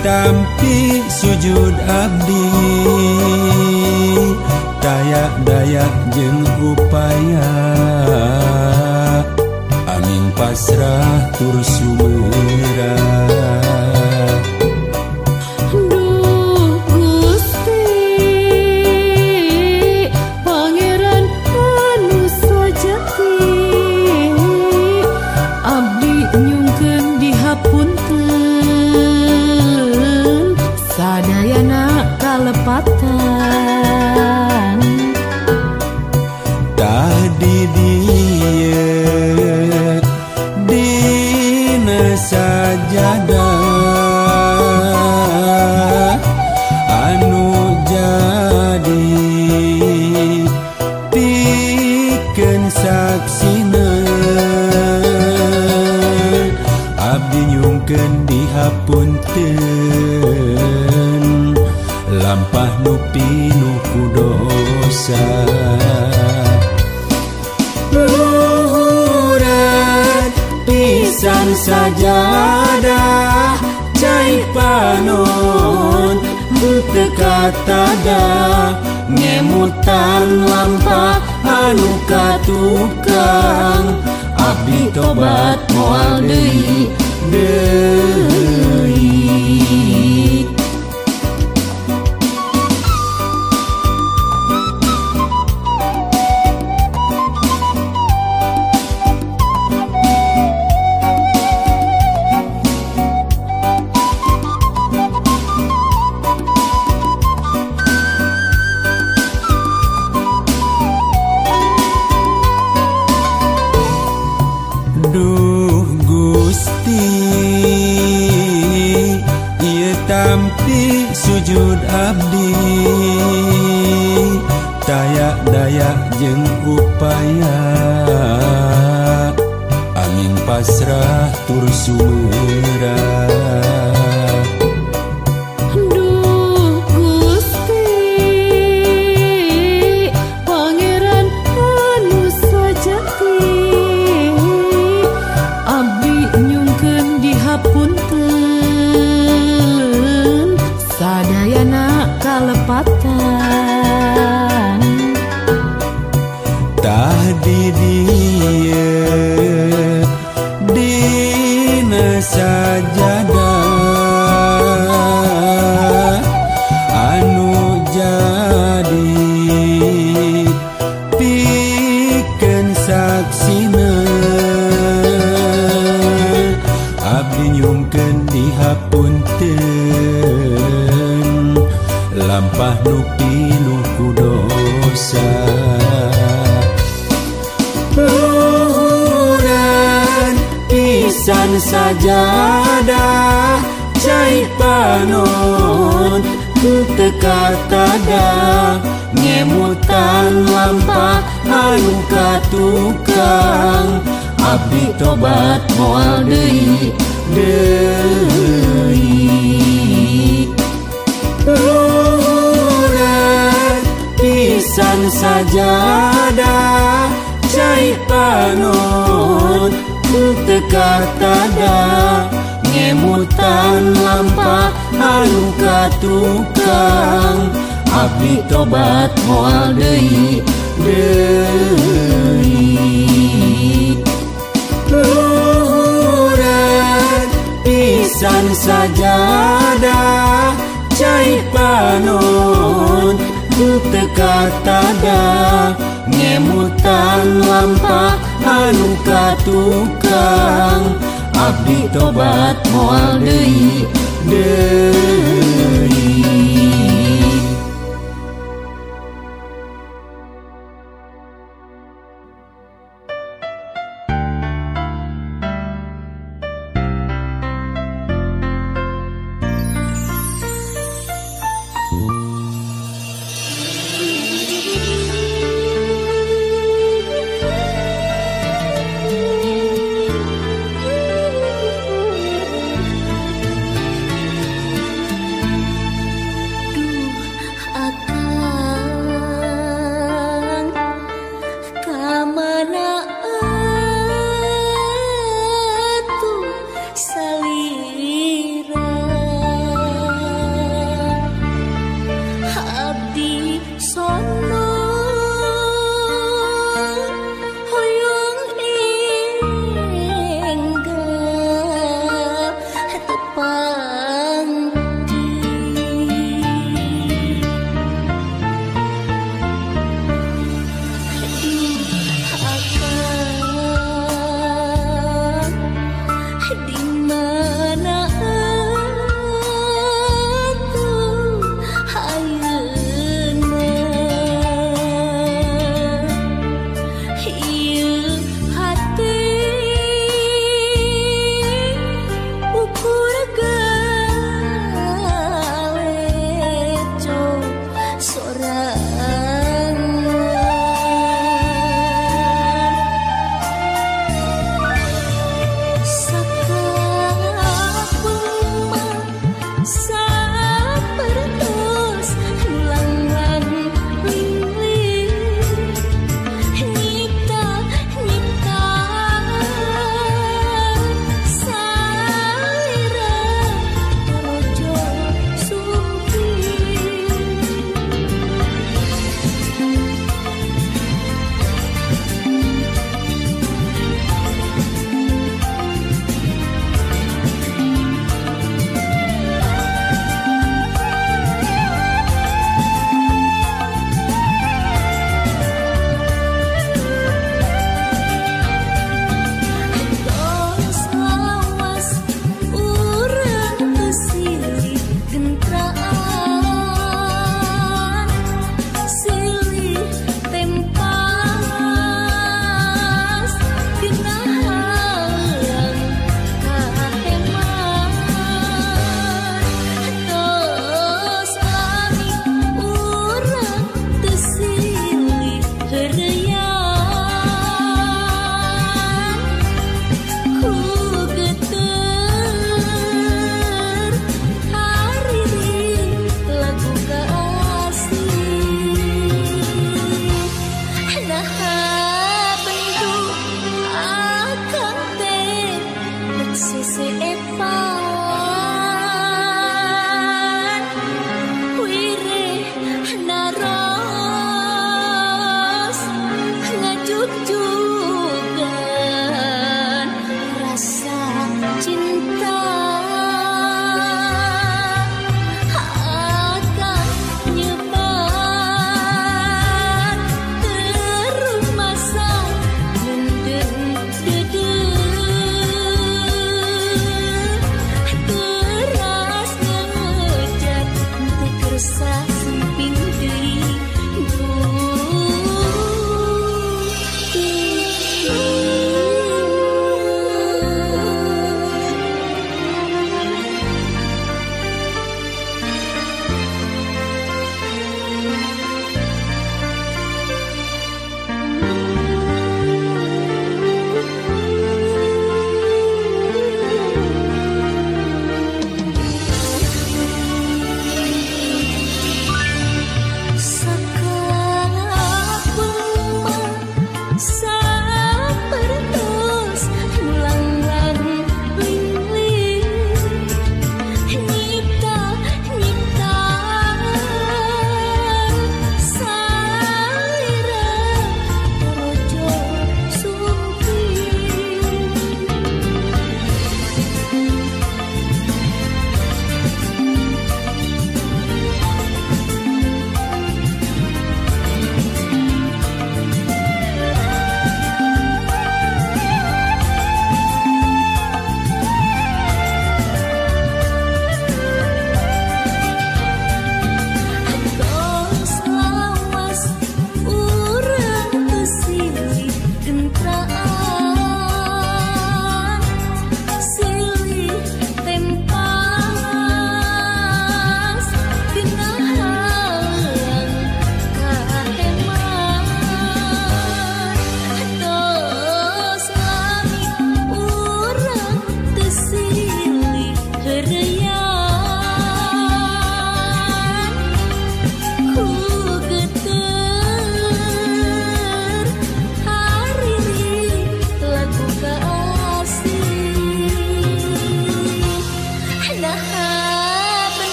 tampi sujud abdi daya daya jeung upaya angin pasrah tur sumerah. Duh Gusti Pangeran anu sajati abdi nyungkeun dihapunten sadayana kalepatan. Tah di dieu dina sajadah anu jadi pikeun saksina abdi nyungkeun dihapunten lampah nu pinuh ku dosa. Luhuran pisan sajadah cai panon teu katada ngemutan lampah anu katukang abdi tobat moal deui deui. Duh Gusti ieu tampi sujud abdi daya daya jeung upaya angin pasrah tur sumerah. Duh Gusti Pangeran anu sajati abdi nyungkeun dihapunten sadayana kalepatan. Tah di dieu dina sajadah anu jadi pikeun saksina abdi nyungkeun dihapunten lampah nu pinuh ku dosa. Luhuran pisan sajadah cai panon teu katada ngemutan lampah anu katukang abdi tobat moal deui deui. Luhuran pisan sajadah cai panon teu katada ngemutan lampah anu katukang abdi tobat moal deui deui. Luhuran pisan sajadah cai panon teu katada ngemutan lampah anu katukang abdi tobat moal deui deui.